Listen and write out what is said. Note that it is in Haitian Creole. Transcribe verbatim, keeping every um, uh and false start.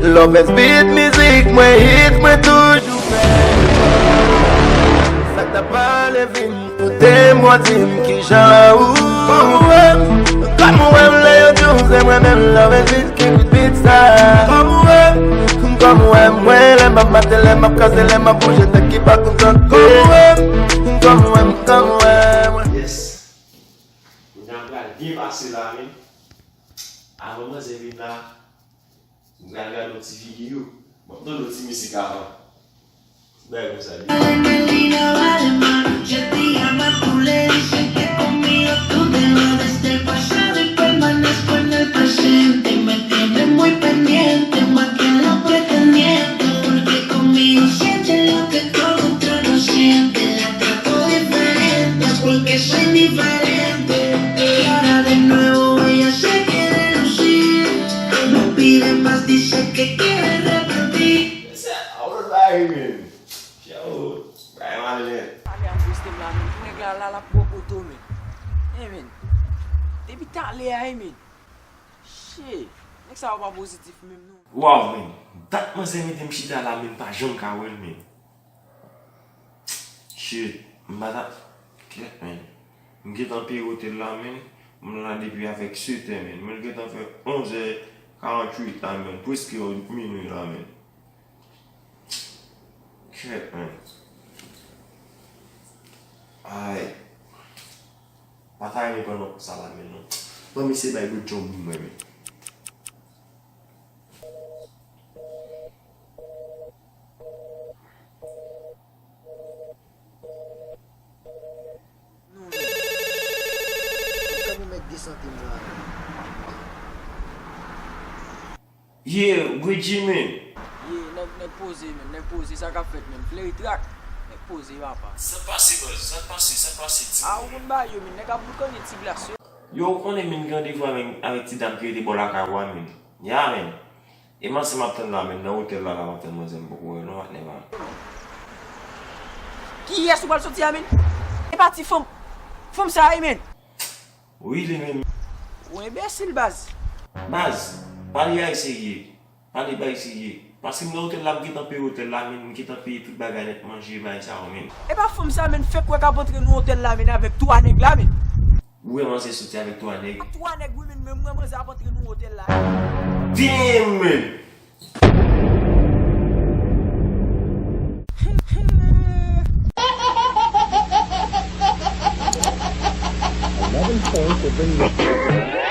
Love is beat, mizik mwen, hit mwen toujou fè. Sa k ta pale vin koute m, w a di m kijan ou wè m. Kòm ou wè m lè yo di w se mwen menm, love is beat ki beat sa. Kòm ou wè m, kòm ou wè m, mwen lè m ap mate, lè m ap kraze, lè m ap bouje, tèt ki pa kontan. Kòm ou wè m, kòm ou wè m, kòm ou wè m. Yes. Kounya m pral byen pase la, men avan manzè vin la, m pral gade yon ti videyo. M ap tande yon ti mizik avan. Ti bagay konsa li ye. Yo te llama, tú le dices que conmigo tú te vas desde el pasado y permanezco en el presente. Me tienes muy pendiente, más que los pretendientes, porque conmigo sientes lo que todo otro no siente. La trato diferente, porque soy diferente. Y ahora de nuevo ella se quiere lucir. No pide más, dice que quiere repetir. Sa, a w lòt bagay, men. Yo, bagay malen nèt. Ale an poste m la, men. Pou nèg la, la, l ap pran poto, men. Hey, men. Depi talè a, hey, men. Shit. Nèg sa yo pa pozitif menm, non. Waw, men. Dat manzè mete m chita la, men, m pa janm ka wè l, men. Shit, m pa ta, kèt, men. M gentan peye otèl la, men. M la depi avèk sèt è, men. Mwen gentan fè onz è karanntuit la, men. Prèske yon minui la, men. Kèt, men. Ay. Pa ta renmen pandan konsa la, men, non. Ban m eseye bay good job mwen, men. Non, non. Kòman mèt de sante m la? Yeah, Reggie, man. Yeah, nèg, nèg poze, man. Nèg poze, sa k ap fèt, man? Fleri trak. Nèg poze, papa. Sa k pase, baz? Sa k pase? Sa k pase, timoun? Ah, ou konn bagay yo, man. Nèg ap boukanye ti glas yo. Yo, ou konnen, man, gen randevou avèk, avèk ti dam ki rete bò lakay ou a, man. Ya, man. E manzè m ap tann la, men, nan otèl la, la, m ap tann manzè m poko wè non, patnè pa m. Kiyès ou pral soti a, men? E pa ti fanm, fanm sa a, men. Wi, li menm. Ou enbesil, baz. Baz, pale bay serye. Pale bay serye. Paske m nan otèl la, m gentan peye otèl la, men, m gentan peye tout bagay nèt, manje, bagay sa yo, men. E pa fanm sa, men, fèk wè k ap antre nan otèl la, men, avèk twa nèg la, men. Ou wè manzè soti avèk twa nèg? Twa nèg, wi, men, men mwen, manzè ap antre nan otèl la. Damn, man! Eleven points have been